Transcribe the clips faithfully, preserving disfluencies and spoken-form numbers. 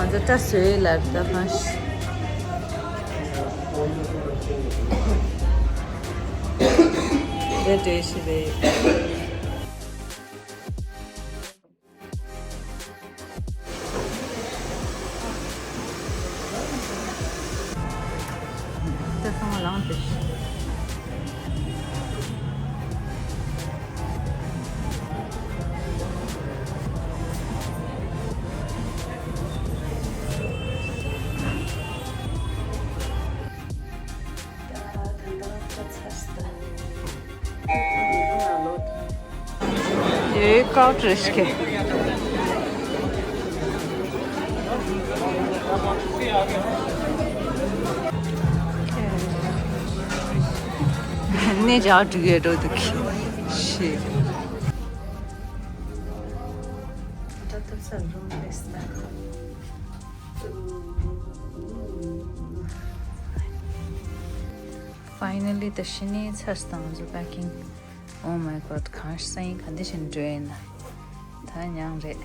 ང་ཚོ་སྐྲ་བཟོས་ལ་ད་གང་ཞིག་རེད་འདྲ་ཞིག་རེད། ད་ཚང་མ་ལངས་ཏེ། ཀའོ་ཀྲི་ཤི་ཀེ། ནས་ཇག་འགྲིག་ཡོད་འགྲོ་འདུག་གི། ཤི། Finally, the shini has done the packing. Oh my god, can't say ག་འདི་བཞིན་འགྲོ་ཡིན་ན། ད་མྱངས་རེད།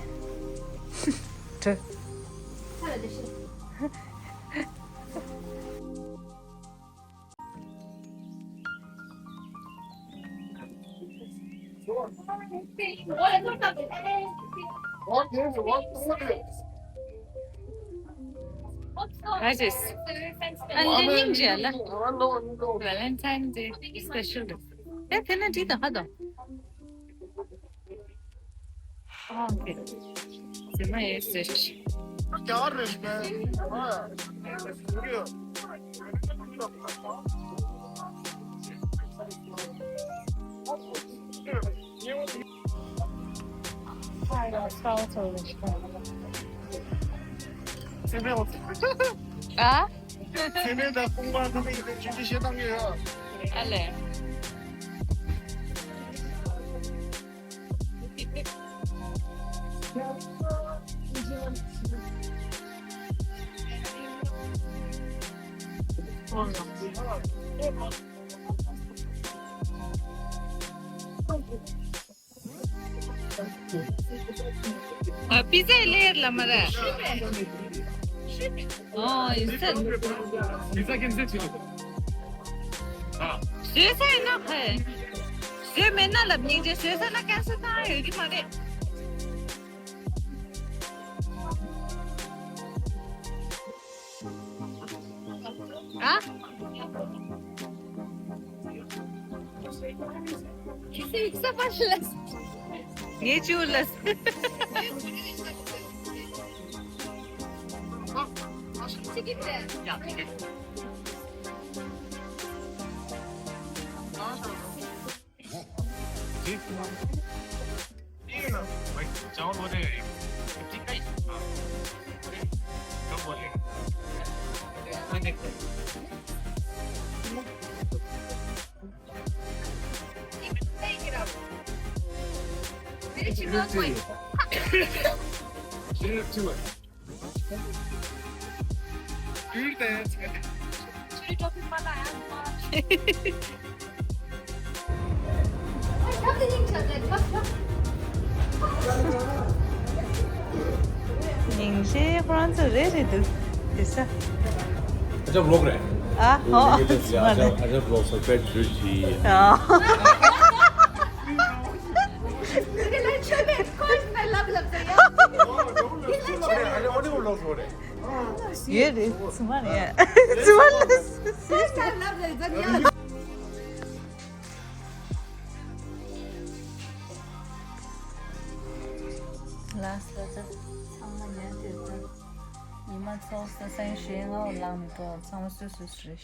འགྲོ། Hi, sis. Valentine Day. Special. ཡ་དེ་ན་འགྲིག་དང་ཧ་དང་། ཨོ་ཁེ། ཟེར་མ་ཡེ་ཟེར། ཨ། ཚེ་མེད་དང་དཔུང་པ་ཐ་མ་ཡིན་ཏེ་ཅི་འདྲ་བཤད་སྟངས་ཡོད། ཨ་ལས། ཨ། པི་ཛ་ལེ་ཡར་ལ་མ་ར། ཨོ་ཡིན་ས། བཟོས་ས་ཡིན་ན་ཕ། བཟོས་མེད་ན་ལབ་སྙིང་རྗེ། བཟོས་ས་ན་ཀན་སེལ་བཏང་ཡོད་ཀྱི་མ་རེད། ཨ། ངས་ཅིའུ་ལ། སྙིང་རྗེ། ཁོ་རང་ཚོ་རེ་རེ་འདུག་དེ་ས། ཨ་ཅག་ཝི་ལོག་རེད། ཨ་ཧོ། ཨ་ཅག་ཨ་ཅག་ཝི་ལོག་སོ་པེ་བྲུ་ཤི། ཨ། ཡོད་རེད། ཚུ་མ་རེད། ཚུ་མ་རེད། ལགས་སོ། ཚང་མ་ཉལ་ཐུབ་ད། ཉི་མ་ཚོགས་ས་སེང་ཞེ་ལྔ་བ་ལངས་མི་ཐུབ། ཚང་མ་སུ་སུ་སུ་རེད།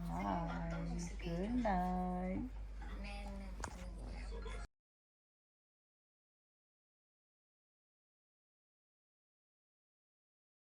ཨ།